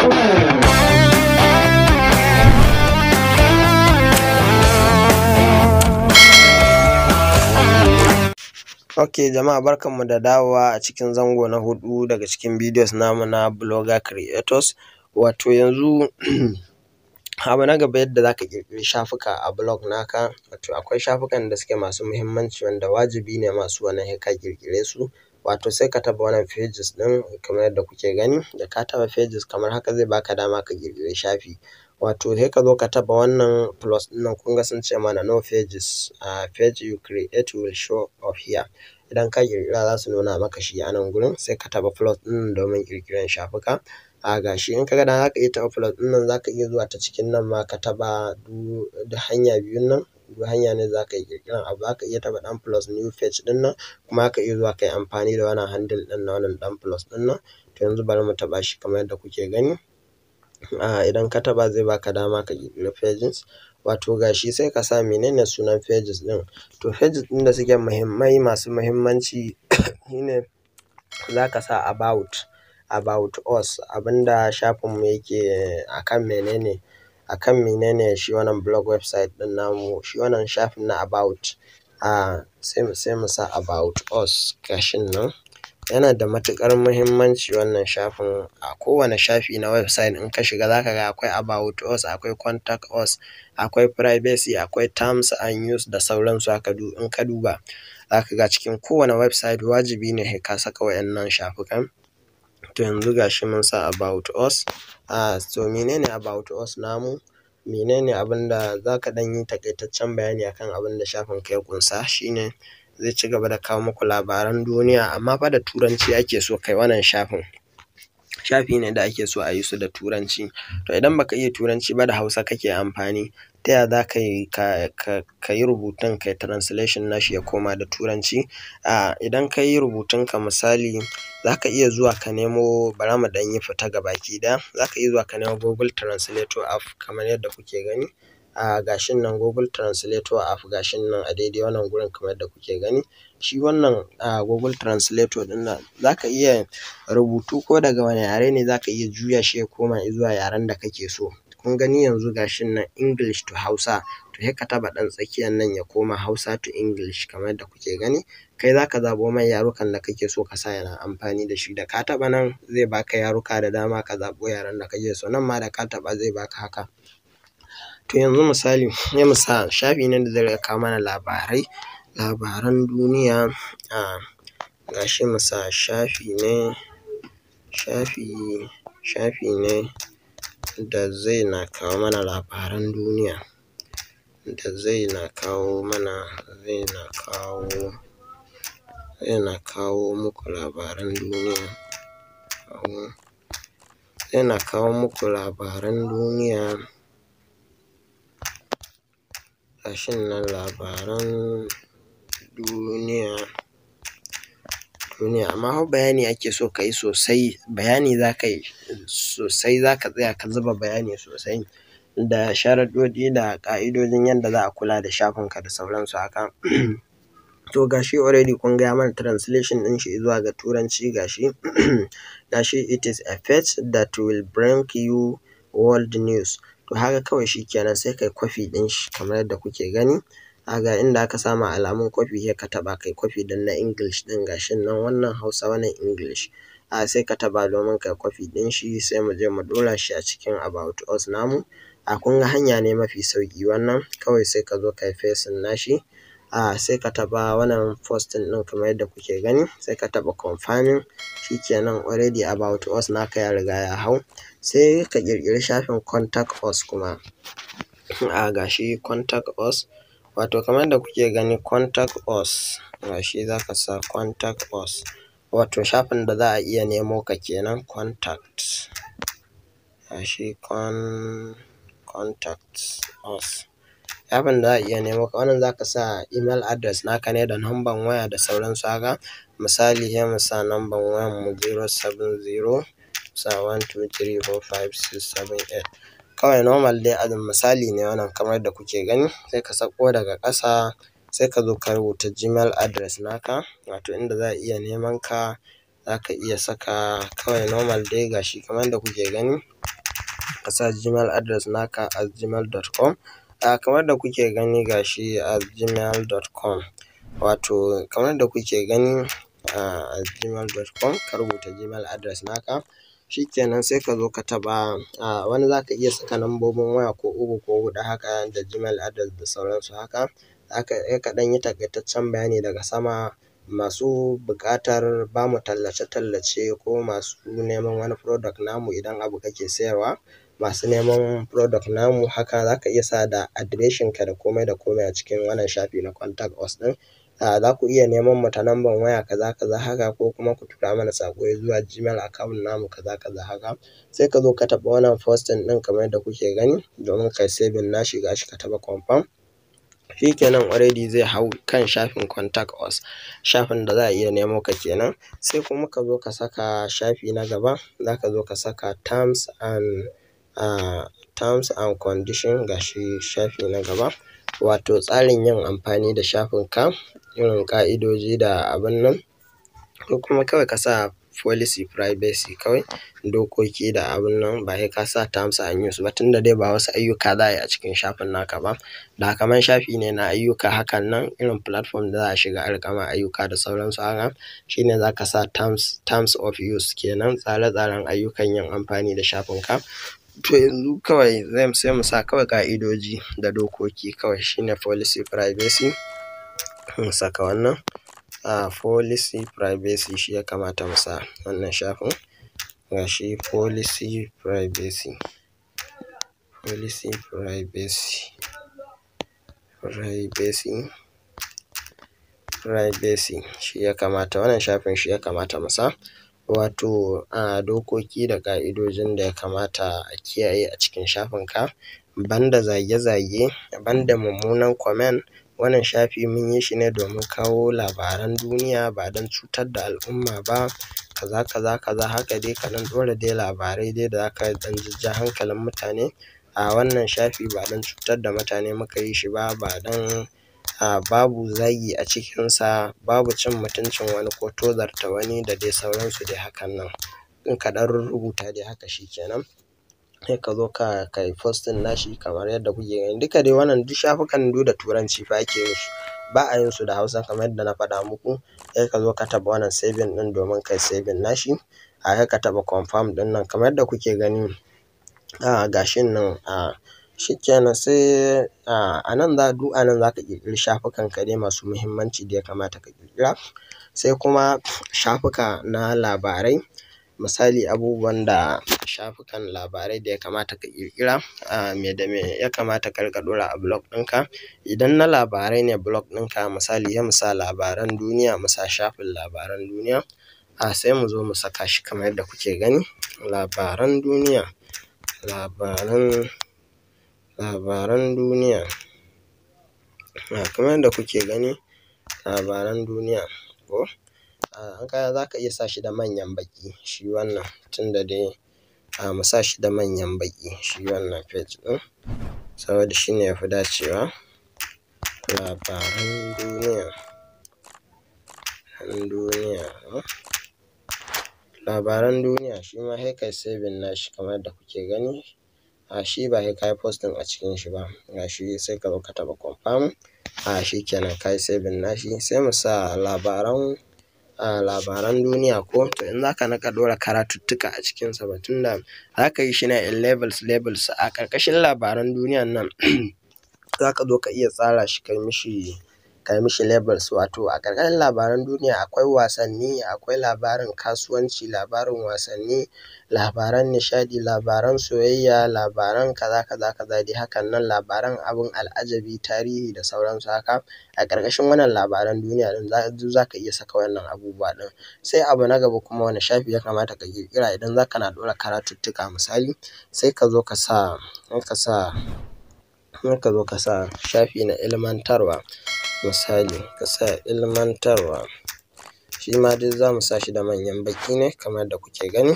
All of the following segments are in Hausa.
Ok jama'a, barkanmu da dawowa a cikin zango na huɗu daga cikin videos namu na Blogger Creators. Wato yanzu abu na gaba, yadda za ka ƙirƙiri shafuka a blog naka. Wato akwai shafukan da suke masu muhimmanci wanda wajibi ne masu wannan sai ka ƙirƙire su. Wato sai ka taɓa wannan pages ɗin kamar yadda kuke gani. Da ka taɓa pages kamar haka, zai baka dama ka ƙirƙiri shafi. Wato sai ka zo ka taɓa wannan plus ɗin nan. Kun ga sun ce mana "No pages, page you create will show up here". Idan ka ƙirƙira, za su nuna maka shi a nan gurin. Sai ka taɓa plus ɗin nan domin ƙirƙiran shafuka. A gashi, in ka ga dama, za ka iya taɓa plus ɗin nan, za ka iya zuwa ta cikin nan ma ka taɓa. Duk hanya biyun nan, duk hanya ne za ka yi ƙirƙiran abu. Za ka iya taɓa ɗan plus new page ɗin nan, kuma za ka iya zuwa ka yi amfani da wannan handle ɗin na wannan ɗan plus ɗin nan. To yanzu bari mu taɓa shi kamar yadda kuke gani. Idan ka taɓa, zai baka dama ka ƙirƙiri pages. Wato gashi, sai ka sa menene sunan pages ɗin. To pages ɗin da suke muhimmai, masu muhimmanci, shine za ka sa about us, abinda shafinmu yake akan menene, akan menene shi wannan blog website ɗin namu, shi wannan shafin na about. Sai mu sa about us. Gashin nan yana da matuƙar muhimmanci wannan shafin. A kowane shafi na website in ka shiga, za ka ga akwai about us, akwai contact us, akwai privacy, akwai terms and use da sauransu haka. Duk in ka duba, za ka ga cikin kowane website wajibi ne sai ka saka waƴannan shafukan. To yanzu gashi mun sa about us. To menene about us namu? Menene abinda za ka ɗan yi taƙaitaccen bayani akan abin da shafin ka ya ƙunsa? Shine zai ci gaba da kawo muku labaran duniya, amma fa da Turanci ake so kai wannan shafin. Shafi ne da ake so a yi su da Turanci. To idan baka iya Turanci ba, da Hausa kake amfani, ta ya za ka yi ka yi rubutun, ka yi translation nashi ya koma da Turanci? Idan ka yi rubutunka, misali, za ka iya zuwa ka nemo, bara mu ɗan yi fita gabaki ɗaya, za ka iya zuwa ka nemo Google Translator app kamar yadda kuke gani. Gashin nan Google Translator app, gashin nan a daidai wannan gurin kamar yadda kuke gani. Shi wannan Google Translator ɗin nan, za ka iya rubutu ko daga wane yare ne, za ka iya juya shi ya koma izuwa yaren da kake so. Kun gani yanzu, gashin nan English to Hausa. To sai ka taɓa ɗan tsakiyan nan ya koma Hausa to English kamar yadda kuke gani. Kai za ka zaɓo mai yarukan da kake so ka sa yana amfani da shi. Da ka taɓa nan, zai baka yaruka da dama, ka zaɓo yaren da kake so. Nan ma da ka taɓa, zai baka haka. To yanzu misali, sai mu sa shafi ne da zai riƙa kawo mana labarai, labaran duniya. Gashi mu sa shafi ne da zai na kawo mana labaran duniya, da zai na kawo mana, zai na kawo muku labaran duniya, zai na kawo muku labaran duniya. Gashin nan labaran duniya, amma fa bayani ake so ka yi sosai. Bayani za ka yi sosai, za ka tsaya ka zuba bayani sosai da sharaɗoɗi da ƙa'idojin yadda za a kula da shafinka da sauransu haka. To gashi, already kun ga ya mana translation ɗin shi zuwa ga Turanci. Gashi "It is a page that will bring you world news". To haka kawai, shikenan, sai kai copy ɗin shi kamar yadda kuke gani. Ga inda aka sama alamun copy, sai ka taɓa kai copy ɗin na English ɗin. Gashin nan, wannan Hausa, wannan English. Sai ka taɓa domin kai copy ɗin shi, sai mu je mu ɗora shi a cikin about us namu. Kun ga hanya ne mafi sauƙi wannan. Kawai sai ka zo kai pasting nashi. Sai ka taɓa wannan posting ɗin kamar yadda kuke gani, sai ka taɓa confirming. Shikenan, already about us naka ya riga ya hau. Sai ka ƙirƙiri shafin contact us kuma. Gashi contact us. Wato kamar yadda kuke gani, contact us, gashi za ka sa contact us, wato shafin da za a iya nemo ka kenan, contact. Gashi contact us, shafin da za a iya nemo ka. Wannan za ka sa email address naka ne da number waya da sauransu haka. Misali, sai mu sa number wayan mu 070 sa 12345678. Kawai normal dai, a misali ne wannan kamar yadda kuke gani. Sai ka sauko daga ƙasa, sai ka zo ka rubuta Gmail address naka, wato inda za a iya neman ka. Za ka iya saka kawai normal dai, gashi kamar yadda kuke gani. Ka sa Gmail address naka @gmail.com. Kamar da kuke gani gashi @gmail.com, wato kamar da kuke gani @gmail.com, ka rubuta Gmail address naka. Shikenan, sai ka zo ka taɓa wani, zaka iya saka lambobin waya ko uku ko huɗu haka da Gmail address da sauransu haka. Zaka iya ka ɗan yi taƙaitaccen bayani daga sama: masu buƙatar bamu tallace-tallace ko masu neman wani product namu, idan abu kake sayarwa, masu neman product namu haka, zaka iya sa da adireshin ka da komai da komai a cikin wannan shafi na contact us ɗin. Za ku iya neman mu ta lambar waya kaza kaza haka, ko kuma ku tura mana saƙo zuwa Gmail account namu kaza kaza haka. Sai ka zo ka taɓa wannan posting ɗin kamar yadda kuke gani domin kai saving nashi. Gashi, ka taɓa confirm. Shikenan, already zai hau kan shafin contact us, shafin da za a iya nemo ka kenan. Sai kuma ka zo ka saka shafi na gaba, za ka zo ka saka terms and condition. Gashi shafi na gaba, wato tsarin yin amfani da shafin ka, irin ƙa'idoji da abun nan, ko kuma kawai ka sa policy privacy kawai, dokoki da abun nan, ba sai ka sa terms and use ba, tunda dai ba wasu ayyuka za a yi a cikin shafin naka ba. Da kaman shafi ne na ayyuka hakan nan, irin platform da za a shiga a riƙa ma ayyuka da sauransu haka, shine za ka sa terms of use kenan, tsare-tsaren ayyukan yin amfani da shafin ka. To yanzu kawai sai mu sa kawai ƙa'idoji da dokoki kawai, shine policy privacy. Mu saka wannan policy privacy, shi ya kamata mu sa wannan shafin. Gashi, policy privacy, policy privacy, privacy, privacy, shi ya kamata, wannan shafin shi ya kamata mu sa, wato dokoki da ƙa'idojin da ya kamata a kiyaye a cikin shafin ka, banda zage-zage, banda mummunan comment. Wannan shafi mun yi shi ne domin kawo labaran duniya, ba don cutar da al'umma ba, kaza kaza kaza haka dai. Ka ɗan ɗora dai labarai dai da zaka ɗan jajja hankalin mutane. A wannan shafi ba don cutar da mutane muka yi shi ba, ba don babu zagi a cikinsa, babu cin mutuncin wani ko tozarta wani da dai sauransu dai hakan nan. In ka ɗan rurrubuta dai haka, shikenan, sai ka zo ka kai posting nashi kamar yadda kuke gani. Duka dai wannan duk shafukan duk da Turanci fa ake yin su, ba a yin su da Hausa kamar yadda na faɗa muku. Sai ka zo ka taɓa wannan saving ɗin domin kai saving nashi. Sai ka taɓa confirm ɗin nan kamar yadda kuke gani. Gashin nan, shikenan. Sai a nan za duk a nan za ka ƙirƙiri shafukan ka dai masu muhimmanci da ya kamata ka ƙirƙira. Sai kuma shafuka na labarai, misali abubuwan da shafukan labarai da ya kamata ka ƙirƙira, me da me ya kamata ka riƙa ɗora a blog ɗinka. Idan na labarai ne blog ɗinka, misali sai mu sa labaran duniya, mu sa shafin labaran duniya. Sai mu zo mu saka shi kamar yadda kuke gani, labaran duniya, labaran duniya. Kamar yadda kuke gani, labaran duniya ko in ka za ka iya sa shi da manyan baƙi shi wannan, tunda dai mu sa shi da manyan baƙi shi wannan page ɗin, saboda shi ne ya fi dacewa. Labaran duniya, duniya, labaran duniya. Shi ma sai kai saving nashi kamar yadda kuke gani. Shi ba sai ka yi posting a cikin shi ba. Gashi, sai ka zo ka taɓa confirm. Shikenan, ka yi saving nashi. Sai mu sa labaran duniya ko. To in zaka riƙa ɗora karatuttuka a cikinsa ba, tunda zaka yi shi ne in levels levels, a ƙarƙashin labaran duniyan nan zaka zo ka iya tsara shi, kai mishi levels, wato a ƙarƙashin labaran duniya akwai wasanni, akwai labarin kasuwanci, labarin wasanni, labaran nishaɗi, labaran soyayya, labaran kaza kaza kaza dai hakan nan, labaran abun al'ajabi, tarihi da sauransu haka. A ƙarƙashin wannan labaran duniya ɗin duk zaka iya saka wannan abubuwa ɗin. Sai abu na gaba kuma, wane shafi ya kamata ka ƙirƙira idan zaka na ɗora karatuttuka? Misali, sai ka zo ka sa shafi na ilmantarwa, misali ka sa ilmantarwa. Shi ma duk za mu sa shi da manyan baƙi ne kamar yadda kuke gani.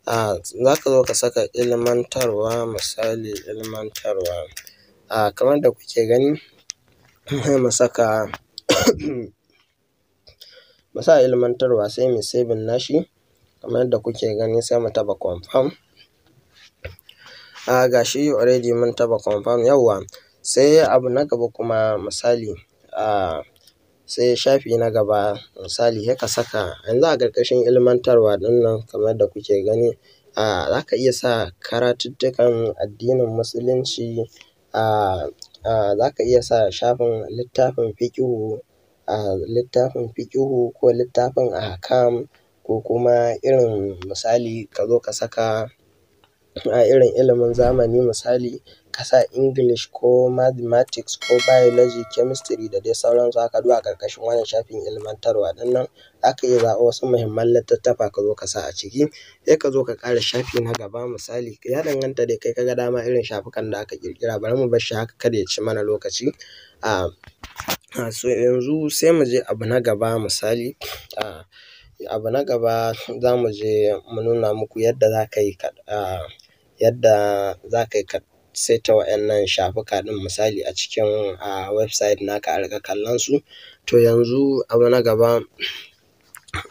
Za ka zo ka saka ilmantarwa, misali ilmantarwa, kamar yadda kuke gani. Sai mu sa ilmantarwa, sai mu saving nashi kamar yadda kuke gani, sai mu taɓa confirm. Ga shi already mun taɓa confirm. Yawwa, sai abu na gaba kuma, misali, sai shafi na gaba, misali sai ka saka yanzu a ƙarƙashin ilmantarwa ɗin nan, kamar yadda kuke gani, za ka iya sa karatuttukan addinin Musulunci, za ka iya sa shafin littafin fiƙihu, ko littafin ahkam, ko kuma irin misali ka zo ka saka a irin ilimin zamani, misali ka sa English ko Mathematics ko Biology, Chemistry da dai sauransu haka duk a ƙarƙashin wannan shafin ilmantarwa ɗin nan. Za ka iya zaɓar wasu muhimman littattafa ka zo ka sa a ciki. Sai ka zo ka ƙara shafi na gaba, misali ya danganta dai, kai ka ga dama irin shafukan da aka ƙirƙira. Bari mu bar shi haka kada ya ci mana lokaci. So yanzu sai mu je abu na gaba, misali abu na gaba za mu je mu nuna muku yadda za ka yi ka saita wa'innan shafuka ɗin, misali a cikin website naka a riƙa kallon su. To yanzu abu na gaba,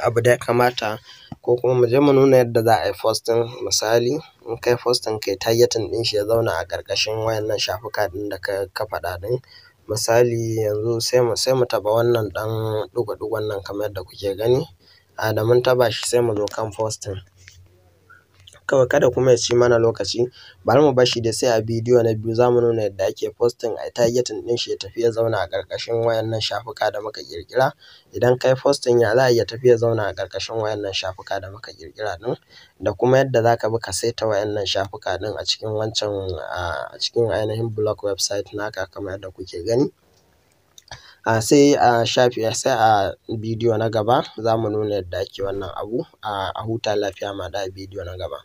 abu da ya kamata, ko kuma mu je mu nuna yadda za a yi posting, misali in kai posting, kai targeting ɗin shi ya zauna a ƙarƙashin wayannan shafuka ɗin da ka faɗa ɗin. Misali yanzu sai mu taɓa wannan ɗan ɗigo-ɗigon nan kamar yadda kuke gani. Da mun taɓa shi, sai mu zo kan posting. Kawai kada kuma ya ci mana lokaci, bari mu bar shi dai, sai a bidiyo na biyu za mu nuna yadda ake posting, a yi targeting ɗin shi ya tafi ya zauna a ƙarƙashin wayannan shafuka da muka ƙirƙira. Idan kai posting, ya za a yi ya tafi ya zauna a ƙarƙashin wayannan shafuka da muka ƙirƙira ɗin, da kuma yadda za ka bi ka saita wayannan shafuka ɗin a cikin wancan, a cikin ainihin blog website naka kamar yadda kuke gani. Sai a shafi, sai a bidiyo na gaba za mu nuna yadda ake wannan abu. A huta lafiya, mu haɗu a bidiyo na gaba.